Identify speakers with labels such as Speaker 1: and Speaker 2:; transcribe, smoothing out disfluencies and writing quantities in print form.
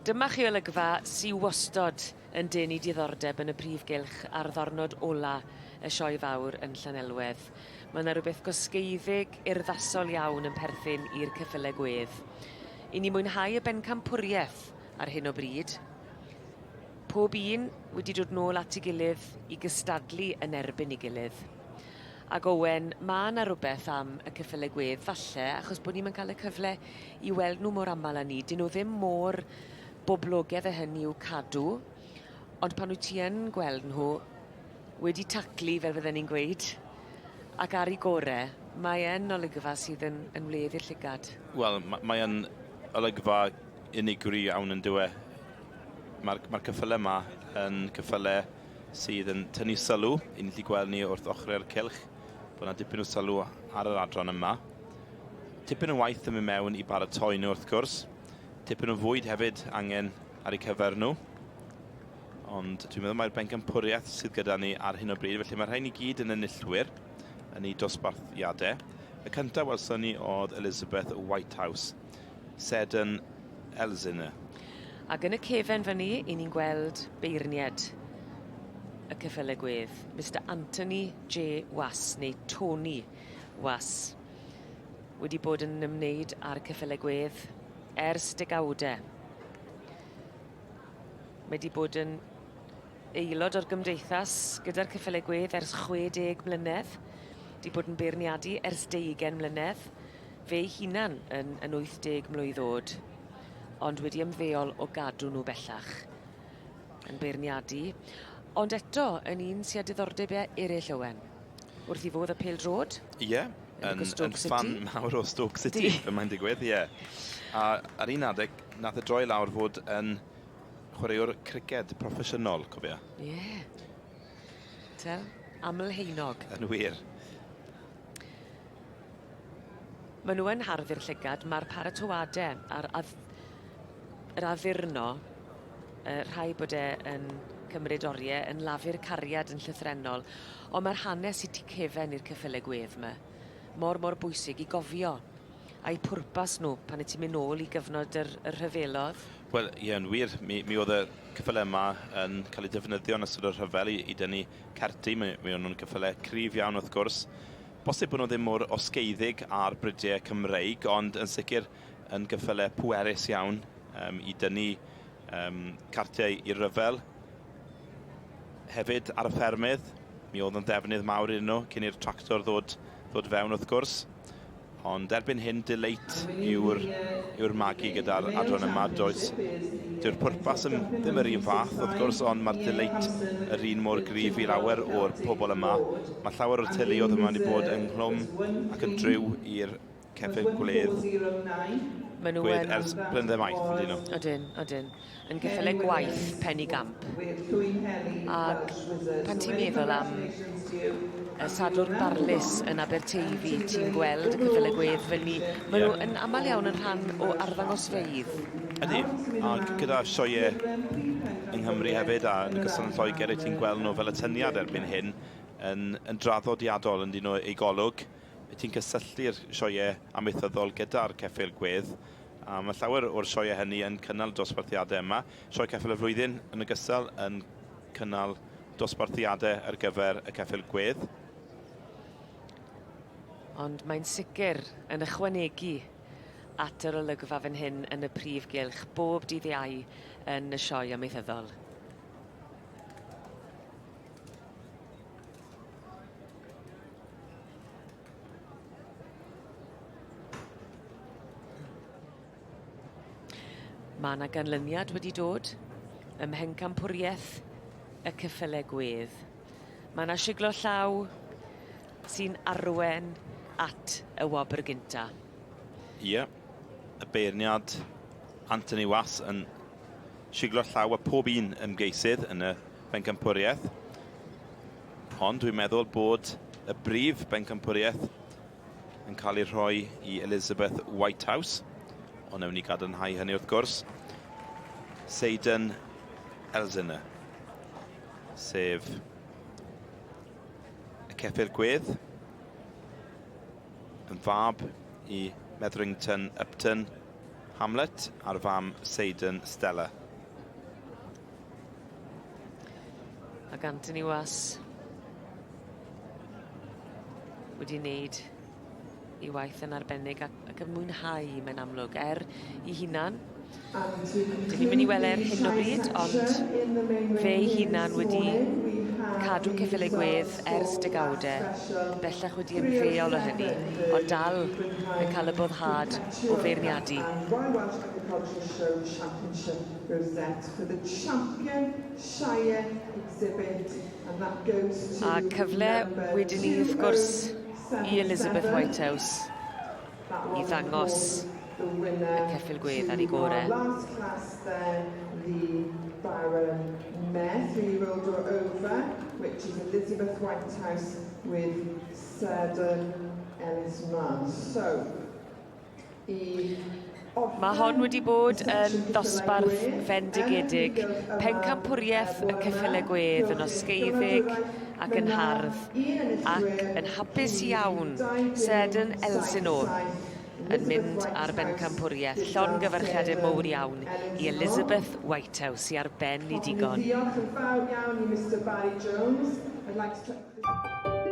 Speaker 1: Dyma chi olygfa sy wastod yn denu diddordeb yn y prif gylch ar ddornod ola y Sioe Fawr yn Llanelwedd. Mae yna rhywbeth gosgeiddig, urddasol iawn yn perthyn i'r ceffyle gwedd. I ni mwynhau y bencampwriaeth ar hyn o bryd. Pob un wedi dod nôl at ei gilydd i gystadlu yn erbyn ei gilydd. Ag Owen, ma' 'na rwbeth am y ceffyle gwedd falle achos bo' ni'm yn ca'l y cyfle i weld nhw mor amal â 'ny. 'Dyn nhw ddim mor boblogedd â hynny i'w cadw, ond pan wyt ti yn gweld nhw wedi taclu fel fydden ni'n gweud, ac ar 'u gore, mae yn olygfa sydd yn yn wledd i'r llygad.
Speaker 2: Wel, ma- mae yn olygfa unigryw iawn yndyw e? Ma'r ma'r ceffyle 'ma yn ceffyle sydd yn tynnu sylw. I ni'n gallu gweld ni wrth ochrau'r cylch bod yna dipyn o sylw ar yr adran yma. Tipyn o waith yn mynd mewn i baratoi nhw wrth gwrs. Tipyn o fwyd hefyd angen ar eu cyfer nhw. Ond dwi'n meddwl mai'r bencampwriaeth sydd gyda ni ar hyn o bryd, felly mae rhain i gyd yn enillwyr yn eu dosbarthiadau. Y cyntaf welson ni oedd Elizabeth Whitehouse, Seddon Elzinne.
Speaker 1: Ac yn y cefen fyny, i ni'n gweld beirnied y ceffyle gwedd, Mister Anthony J Was, neu Tony Was, wedi bod yn ymwneud â'r ceffyle gwedd ers degawdau. Mae wedi bod yn aelod o'r gymdeithas gyda'r ceffyle gwedd ers 60 mlynedd, wedi bod yn beirniadu ers deugain mlynedd, fe ei hunan yn, yn 80 mlwydd oed, ond wedi ymddeol o gadw nhw bellach yn beirniadu. Ond eto, yn un sydd â diddordebau eraill, Owen. Wrth i fodd y pêl-droed.
Speaker 2: Ie, yeah, yn, yn fan mawr o Stoke City, fel mae'n digwydd, ie. Yeah. A ar un adeg, nath e droi lawr fod yn chwaraewr criced proffesiynol, cofia.
Speaker 1: Ie. Yeah. Tel, aml heinog.
Speaker 2: Yn wir.
Speaker 1: Maen nhw yn hardd i'r llygad, mae'r paratoade a'r add- yr addurno, yy rhai bod e yn cymryd orie, yn lafur cariad yn llythrennol, ond mae'r hanes sy tu cefen i'r ceffyle gwedd 'ma mor mor bwysig i gofio, a'u pwrpas nhw pan 'yt ti'n mynd nôl i gyfnod yr y rhyfelodd.
Speaker 2: Wel, ie, yn wir, mi mi o'dd y ceffyle yma yn cael eu defnyddio yn ystod y rhyfel i i dynnu cardi, mi mi o'n nhw'n ceffyle cryf iawn wrth gwrs. Bosib bod nhw ddim mor osgeiddig â'r bridiau Cymreig, ond yn sicr yn gyffyle pwerus iawn um, i dynnu um, cartiau i ryfel. Hefyd ar y ffermydd, mi oedd yn ddefnydd mawr iddyn nhw cyn i'r tractor ddod, ddod fewn wrth gwrs. Ond erbyn hyn, deleit yw'r yw'r magu gyda'r adran yma. Does, dyw'r pwrpas yn, ddim yr un fath, wrth gwrs, ond mae'r deleit yr un mor gryf i lawer o'r pobl yma. Mae llawer o'r teuluoedd yma wedi bod ynghlwm ac yn driw i'r ceffyl gwledd,
Speaker 1: Maen nhw
Speaker 2: gwedd
Speaker 1: yn...
Speaker 2: ers blynydde maith, ydyn nhw.
Speaker 1: Odyn, odyn. Yn geffylau gwaith penigamp. Ac pan ti'n meddwl am y Sadwrn Barlys yn Aberteifi, ti'n gweld y ceffylau gwedd fyny. Maen nhw yn aml iawn yn rhan o arddangosfeydd.
Speaker 2: Ydy, a gyda sioeau yng Nghymru hefyd a yn ogystal yn Lloegr, wyt ti'n gweld nhw fel atyniad erbyn hyn yn, yn draddodiadol yn dyn nhw eu golwg. Wyt ti'n cysylltu'r sioeau amaethyddol gyda'r ceffyl gwedd, A mae llawer o'r sioeau hynny yn cynnal dosbarthiadau yma. Sioe Ceffyl y Flwyddyn yn ogystal yn cynnal dosbarthiadau ar gyfer y ceffyl gwedd.
Speaker 1: Ond mae'n sicr yn ychwanegu at yr olygfa fan hyn yn y prif gylch bob dydd Iau yn y sioe amaethyddol. Mae yna ganlyniad wedi dod ym mhencampwriaeth y ceffyle gwedd. Mae yna siglo llaw sy'n arwen at y wobr gynta.
Speaker 2: Ie, y beirniad Anthony Was yn siglo llaw a pob un ymgeisydd yn y bencampwriaeth. Ond dwi'n meddwl bod y brif bencampwriaeth yn cael ei rhoi i Elizabeth Whitehouse. Ond newn ni gadarnhau hynny wrth gwrs. Seiden Elzinner, sef y ceffyl gwedd, yn fab i Metherington Upton. Hamlet a'r fam Seiden Stella.
Speaker 1: Ac Anthony Was wedi wneud ei waith yn arbennig ac, ac yn mwynhau, mae'n amlwg, er i hunan. Dyn ni'n mynd i weld e ar hyn o bryd, ond fe ei hunan wedi cadw ceffylau gwedd ers degawdau, bellach wedi ymddeol o hynny, ond dal yn cael y boddhad o feirniadu. A cyfle wedyn ni wrth gwrs i Elizabeth Whitehouse i ddangos y ceffyl gwedd ar ei gore.
Speaker 3: Baron Mare, 3-year-old or over, which is Elizabeth Whitehouse with Serdon Ellis Mann. So, i
Speaker 1: Mae hon wedi bod yn ddosbarth fendigedig, pencampwriaeth y ceffylau gwedd yn osgeiddig ac yn hardd, ac yn hapus iawn, Serdon Elsinore yn mynd ar bencampwriaeth. Llongyfarchiadau mowr iawn i Elizabeth Whitehouse i ar ben i digon.
Speaker 3: Diolch yn fawr iawn i Mr Barry Jones. I'd like to...